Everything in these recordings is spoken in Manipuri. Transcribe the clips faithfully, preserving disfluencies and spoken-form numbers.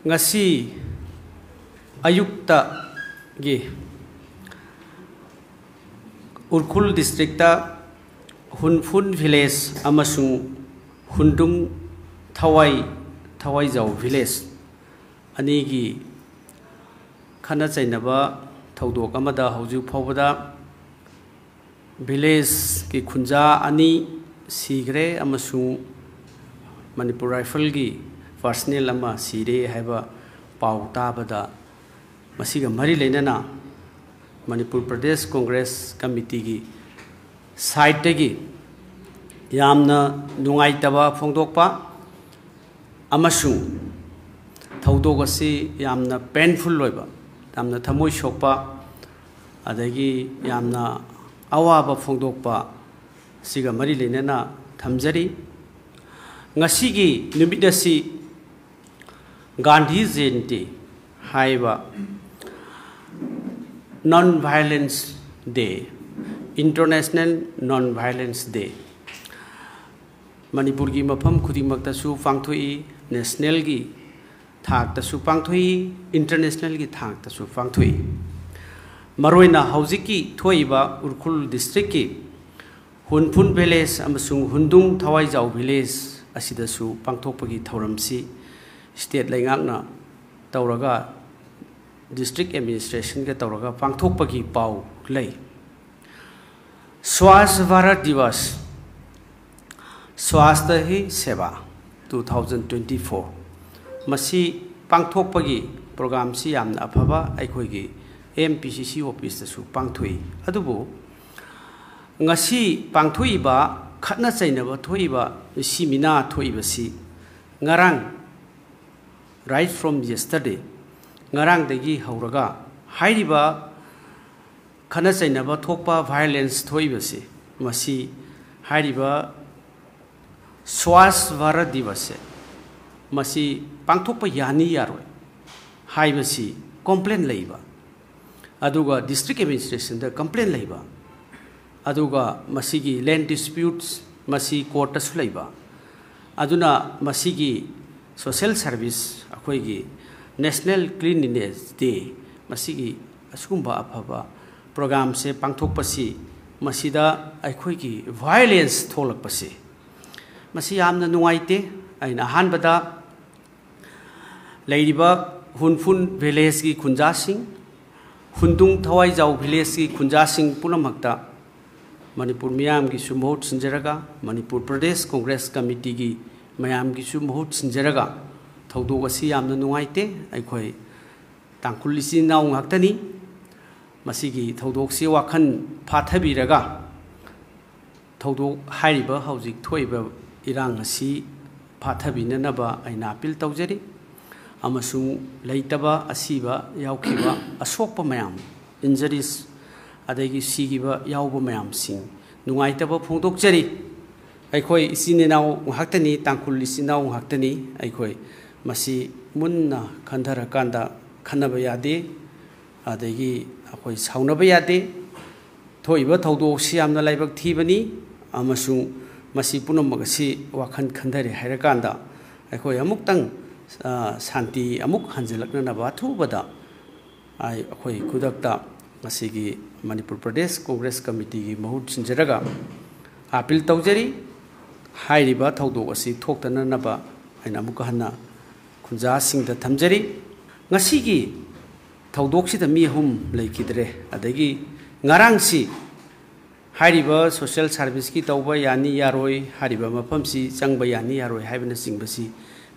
ꯉꯁꯤ ꯑꯌꯨꯛꯇꯒꯤ ꯎꯈ꯭ꯔꯨꯜ ꯗꯤꯁꯇ꯭ꯔꯤꯛꯇ ꯍꯨꯟꯐꯨꯟ ꯚꯤꯂꯦꯖ ꯑꯃꯁꯨꯡ ꯍꯨꯟꯗꯨꯡ ꯊꯋꯥꯏ, ꯊꯋꯥꯏꯖꯥꯎ ꯚꯤꯂꯦꯖ ꯑꯅꯤꯒꯤ ꯈꯠꯅ ꯆꯩꯅꯕ ꯊꯧꯗꯣꯛ ꯑꯃꯗ ꯍꯧꯖꯤꯛ ꯐꯥꯎꯕꯗ ꯚꯤꯂꯦꯖꯀꯤ ꯈꯨꯟꯖꯥ ꯑꯅꯤ ꯁꯤꯈ꯭ꯔꯦ ꯑꯃꯁꯨꯡ ꯃꯅꯤꯄꯨꯔ ꯔꯥꯏꯐꯜꯒꯤ ꯄꯥꯔꯁꯅꯦꯜ ꯑꯃ ꯁꯤꯔꯦ ꯍꯥꯏꯕ ꯄꯥꯎ ꯇꯥꯕꯗ, ꯃꯁꯤꯒ ꯃꯔꯤ ꯂꯩꯅꯅ ꯃꯅꯤꯄꯨꯔ ꯄ꯭ꯔꯗꯦꯁ ꯀꯣꯡꯒ꯭ꯔꯦꯁ ꯀꯃꯤꯇꯤꯒꯤ ꯁꯥꯏꯠꯇꯒꯤ ꯌꯥꯝꯅ ꯅꯨꯡꯉꯥꯏꯇꯕ ꯐꯣꯡꯗꯣꯛꯄ ꯑꯃꯁꯨꯡ ꯊꯧꯗꯣꯛ ꯑꯁꯤ ꯌꯥꯝꯅ ꯄꯦꯟꯐꯨꯜ ꯑꯣꯏꯕ, ꯌꯥꯝꯅ ꯊꯃꯣꯏ ꯁꯣꯛꯄ, ꯑꯗꯒꯤ ꯌꯥꯝꯅ ꯑꯋꯥꯕ ꯐꯣꯡꯗꯣꯛꯄ ꯑꯁꯤꯒ ꯃꯔꯤ ꯂꯩꯅꯅ ꯊꯝꯖꯔꯤ꯫ ꯉꯁꯤꯒꯤ ꯅꯨꯃꯤꯠ ꯑꯁꯤ ꯒꯥꯟꯙꯤ ꯖꯌꯟꯇꯤ ꯍꯥꯏꯕ, ꯅꯟ ꯚꯥꯏꯂꯦꯟꯁ ꯗꯦ, ꯏꯟꯇꯔꯅꯦꯁꯅꯦꯜ ꯅꯟ ꯚꯥꯏꯂꯦꯟꯁ ꯗꯦ, ꯃꯅꯤꯄꯨꯔꯒꯤ ꯃꯐꯝ ꯈꯨꯗꯤꯡꯃꯛꯇꯁꯨ ꯄꯥꯡꯊꯣꯛꯏ, ꯅꯦꯁꯅꯦꯜꯒꯤ ꯊꯥꯛꯇꯁꯨ ꯄꯥꯡꯊꯣꯛꯏ, ꯏꯟꯇꯔꯅꯦꯁꯅꯦꯜꯒꯤ ꯊꯥꯛꯇꯁꯨ ꯄꯥꯡꯊꯣꯛꯏ꯫ ꯃꯔꯨꯑꯣꯏꯅ ꯍꯧꯖꯤꯛꯀꯤ ꯊꯣꯛꯏꯕ ꯎꯈ꯭ꯔꯨꯜ ꯗꯤꯁꯇ꯭ꯔꯤꯛꯀꯤ ꯍꯨꯟꯐꯨꯟ ꯚꯤꯂꯦꯖ ꯑꯃꯁꯨꯡ ꯍꯨꯟꯗꯨꯡ ꯊꯋꯥꯏꯖꯥꯎ ꯚꯤꯂꯦꯖ ꯑꯁꯤꯗꯁꯨ ꯄꯥꯡꯊꯣꯛꯄꯒꯤ ꯊꯧꯔꯝꯁꯤ ꯁ꯭ꯇꯦꯠ ꯂꯩꯉꯥꯛꯅ ꯇꯧꯔꯒ, ꯗꯤꯁꯇ꯭ꯔꯤꯛ ꯑꯦꯗꯃꯤꯅꯤꯁꯇ꯭ꯔꯦꯁꯟꯒ ꯇꯧꯔꯒ ꯄꯥꯡꯊꯣꯛꯄꯒꯤ ꯄꯥꯎ ꯂꯩ꯫ ꯁ꯭ꯋꯥꯁ ꯚꯥꯔꯠ ꯗꯤꯋꯥꯁ, ꯁ꯭ꯋꯥꯁꯊ ꯍꯤ ꯁꯦꯕꯥ, two thousand twenty four, ꯃꯁꯤ ꯄꯥꯡꯊꯣꯛꯄꯒꯤ ꯄ꯭ꯔꯣꯒ꯭ꯔꯥꯝꯁꯤ ꯌꯥꯝꯅ ꯑꯐꯕ ꯑꯩꯈꯣꯏꯒꯤ ꯑꯦꯝ ꯄꯤ ꯁꯤ ꯁꯤ ꯑꯣꯐꯤꯁꯇꯁꯨ ꯄꯥꯡꯊꯣꯛꯏ꯫ ꯑꯗꯨꯕꯨ ꯉꯁꯤ ꯄꯥꯡꯊꯣꯛꯏꯕ, ꯈꯠꯅ ꯆꯩꯅꯕ ꯊꯣꯛꯏꯕ, ꯃꯤꯁꯤ ꯃꯤꯅꯥ ꯊꯣꯛꯏꯕꯁꯤ ꯉꯔꯥꯡ, right from yesterday, ꯉꯔꯥꯡꯗꯒꯤ ꯍꯧꯔꯒ ꯍꯥꯏꯔꯤꯕ ꯈꯠꯅ ꯆꯩꯅꯕ ꯊꯣꯛꯄ, ꯚꯥꯏꯑꯣꯂꯦꯟꯁ ꯊꯣꯛꯏꯕꯁꯤ, ꯃꯁꯤ ꯍꯥꯏꯔꯤꯕ ꯁ꯭ꯋꯥꯁ ꯚꯥꯔꯠ ꯗꯤꯋꯁꯁꯦ, ꯃꯁꯤ ꯄꯥꯡꯊꯣꯛꯄ ꯌꯥꯅꯤ ꯌꯥꯔꯣꯏ ꯍꯥꯏꯕꯁꯤ ꯀꯣꯝꯄ꯭ꯂꯦꯟ ꯂꯩꯕ, ꯑꯗꯨꯒ ꯗꯤꯁꯇ꯭ꯔꯤꯛ ꯑꯦꯗꯃꯤꯅꯤꯁꯇ꯭ꯔꯦꯁꯟꯗ ꯀꯝꯄ꯭ꯂꯦꯟ ꯂꯩꯕ, ꯑꯗꯨꯒ ꯃꯁꯤꯒꯤ ꯂꯦꯟ ꯗꯤꯁꯄ꯭ꯌꯨꯠꯁ, ꯃꯁꯤ ꯀꯣꯔꯠꯇꯁꯨ ꯂꯩꯕ, ꯑꯗꯨꯅ ꯃꯁꯤꯒꯤ Social service, ꯑꯩꯈꯣꯏꯒꯤ National Cleanliness Day, ꯃꯁꯤꯒꯤ ꯑꯁꯤꯒꯨꯝꯕ ꯑꯐꯕ programꯁꯦ ꯄꯥꯡꯊꯣꯛꯄꯁꯤ, ꯃꯁꯤꯗ ꯑꯩꯈꯣꯏꯒꯤ violence ꯊꯣꯛꯂꯛꯄꯁꯤ, ꯃꯁꯤ ꯌꯥꯝꯅ ꯅꯨꯡꯉꯥꯏꯇꯦ꯫ ꯑꯩꯅ ꯑꯍꯥꯟꯕꯗ ꯂꯩꯔꯤꯕ ꯍꯨꯟꯐꯨꯟ villageꯀꯤ ꯈꯨꯟꯖꯥꯁꯤꯡ, ꯍꯨꯟꯗꯨꯡ ꯊꯋꯥꯏꯖꯥꯎ villageꯀꯤ ꯈꯨꯟꯖꯥꯁꯤꯡ ꯄꯨꯝꯅꯃꯛꯇ ꯃꯅꯤꯄꯨꯔ ꯃꯤꯌꯥꯝꯒꯤꯁꯨ ꯃꯍꯨꯠ ꯁꯤꯟꯖꯔꯒ, ꯃꯅꯤꯄꯨꯔ ꯄ꯭ꯔꯗꯦꯁ ꯀꯣꯡꯒ꯭ꯔꯦꯁ ꯀꯃꯤꯇꯤꯒꯤ ꯃꯌꯥꯝꯒꯤꯁꯨ ꯃꯍꯨꯠ ꯁꯤꯟꯖꯔꯒ, ꯊꯧꯗꯣꯛ ꯑꯁꯤ ꯌꯥꯝꯅ ꯅꯨꯡꯉꯥꯏꯇꯦ꯫ ꯑꯩꯈꯣꯏ ꯇꯥꯡꯈꯨꯜ ꯏꯆꯤꯟ ꯏꯅꯥꯎ ꯉꯥꯛꯇꯅꯤ꯫ ꯃꯁꯤꯒꯤ ꯊꯧꯗꯣꯛꯁꯤ ꯋꯥꯈꯜ ꯐꯥꯊꯕꯤꯔꯒ, ꯊꯧꯗꯣꯛ ꯍꯥꯏꯔꯤꯕ ꯍꯧꯖꯤꯛ ꯊꯣꯛꯏꯕ ꯏꯔꯥꯡ ꯑꯁꯤ ꯐꯥꯊꯕꯤꯅꯅꯕ ꯑꯩꯅ appeal ꯇꯧꯖꯔꯤ꯫ ꯑꯃꯁꯨꯡ ꯂꯩꯇꯕ, ꯑꯁꯤꯕ ꯌꯥꯎꯈꯤꯕ, ꯑꯁꯣꯛꯄ ꯃꯌꯥꯝ, injuries, ꯑꯗꯒꯤ ꯁꯤꯈꯤꯕ ꯌꯥꯎꯕ ꯃꯌꯥꯝꯁꯤꯡ ꯅꯨꯡꯉꯥꯏꯇꯕ ꯐꯣꯡꯗꯣꯛꯆꯔꯤ꯫ ꯑꯩꯈꯣꯏ ꯏꯆꯤꯟ ꯏꯅꯥꯎ ꯉꯥꯛꯇꯅꯤ, ꯇꯥꯡꯈꯨꯜ ꯏꯆꯤꯟ ꯏꯅꯥꯎ ꯉꯥꯛꯇꯅꯤ꯫ ꯑꯩꯈꯣꯏ ꯃꯁꯤ ꯃꯨꯟꯅ ꯈꯟꯊꯔꯀꯥꯟꯗ ꯈꯟꯅꯕ ꯌꯥꯗꯦ, ꯑꯗꯒꯤ ꯑꯩꯈꯣꯏ ꯁꯥꯎꯅꯕ ꯌꯥꯗꯦ꯫ ꯊꯣꯛꯏꯕ ꯊꯧꯗꯣꯛꯁꯤ ꯌꯥꯝꯅ ꯂꯥꯏꯕꯛ ꯊꯤꯕꯅꯤ, ꯑꯃꯁꯨꯡ ꯃꯁꯤ ꯄꯨꯝꯅꯃꯛ ꯑꯁꯤ ꯋꯥꯈꯜ ꯈꯟꯊꯔꯦ ꯍꯥꯏꯔꯀꯥꯟꯗ, ꯑꯩꯈꯣꯏ ꯑꯃꯨꯛꯇꯪ, ꯑ, ꯁꯥꯟꯇꯤ ꯑꯃꯨꯛ ꯍꯟꯖꯤꯜꯂꯛꯅꯅꯕ ꯑꯊꯨꯕꯗ ꯑꯩ, ꯑꯩꯈꯣꯏ ꯈꯨꯗꯛꯇ ꯉꯁꯤꯒꯤ ꯃꯅꯤꯄꯨꯔ ꯄ꯭ꯔꯗꯦꯁ ꯀꯣꯡꯒ꯭ꯔꯦꯁ ꯀꯃꯤꯇꯤꯒꯤ ꯃꯍꯨꯠ ꯁꯤꯟꯖꯔꯒ appeal ꯇꯧꯖꯔꯤ꯫ ꯍꯥꯏꯔꯤꯕ ꯊꯧꯗꯣꯛ ꯑꯁꯤ ꯊꯣꯛꯇꯅꯅꯕ ꯑꯩꯅ ꯑꯃꯨꯛꯀ ꯍꯟꯅ ꯈꯨꯟꯖꯥꯁꯤꯡꯗ ꯊꯝꯖꯔꯤ꯫ ꯉꯁꯤꯒꯤ ꯊꯧꯗꯣꯛꯁꯤꯗ ꯃꯤ ꯑꯍꯨꯝ ꯂꯩꯈꯤꯗ꯭ꯔꯦ꯫ ꯑꯗꯒꯤ ꯉꯔꯥꯡꯁꯤ ꯍꯥꯏꯔꯤꯕ social serviceꯀꯤ ꯇꯧꯕ ꯌꯥꯅꯤ ꯌꯥꯔꯣꯏ, ꯍꯥꯏꯔꯤꯕ ꯃꯐꯝꯁꯤ ꯆꯪꯕ ꯌꯥꯅꯤ ꯌꯥꯔꯣꯏ ꯍꯥꯏꯕꯅꯆꯤꯡꯕꯁꯤ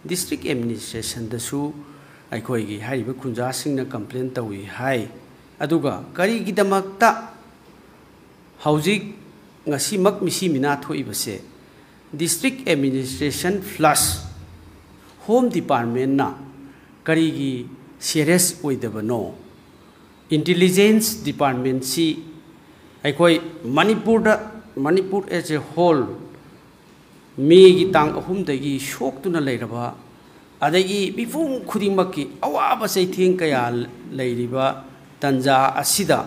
district administrationꯗꯁꯨ ꯑꯩꯈꯣꯏꯒꯤ ꯍꯥꯏꯔꯤꯕ ꯈꯨꯟꯖꯥꯁꯤꯡꯅ complain ꯇꯧꯏ ꯍꯥꯏ꯫ ꯑꯗꯨꯒ ꯀꯔꯤꯒꯤꯗꯃꯛꯇ ꯍꯧꯖꯤꯛ ꯉꯁꯤꯃꯛ ꯃꯤꯁꯤ ꯃꯤꯅꯥ ꯊꯣꯛꯏꯕꯁꯦ district administration plus home departmentꯅ ꯀꯔꯤꯒꯤ serious ꯑꯣꯏꯗꯕꯅꯣ? Intelligence departmentꯁꯤ ꯑꯩꯈꯣꯏ ꯃꯅꯤꯄꯨꯔꯗ, ꯃꯅꯤꯄꯨꯔ as a whole, ꯃꯦꯒꯤ ꯇꯥꯡ ꯑꯍꯨꯝꯗꯒꯤ ꯁꯣꯛꯇꯨꯅ ꯂꯩꯔꯕ, ꯑꯗꯒꯤ ꯃꯤꯄꯨꯝ ꯈꯨꯗꯤꯡꯃꯛꯀꯤ ꯑꯋꯥꯕ ꯆꯩꯊꯦꯡ ꯀꯌꯥ ꯂꯩꯔꯤꯕ ꯇꯟꯖꯥ ꯑꯁꯤꯗ